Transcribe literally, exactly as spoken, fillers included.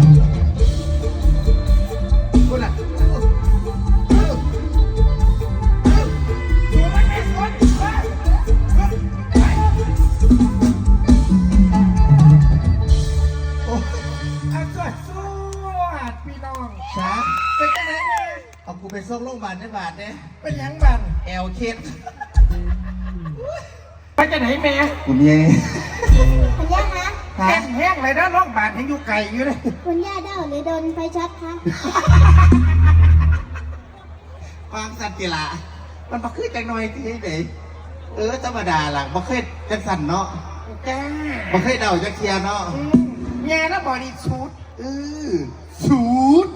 คุณน่ะ สูงไหมสูง โอ้ย อันสวดสวดพี่น้อง สา เป็นจังได๋แม่ เอากูไปส่งโรงพยาบาลได้บาดเนี่ย เป็นหยังบาด แอวเคล็ด เป็นจังได๋แม่ กูเมีย คุณย่าคะ ฮะ เต้นแฮงเลยนะ โรงพยาบาลยังอยู่ไกลอยู่เลย คุณย่าเด้าหรือโดนไฟช็อตคะ วางสันติละ มันบ่คือจังหน่อยที่ไหน เออ ธรรมดาล่ะ บ่เคยจังสันเนาะ จ้า บ่เคยเดาจักเทียเนาะ อืม แย่แล้วบริสุทธิ์ เออ สูด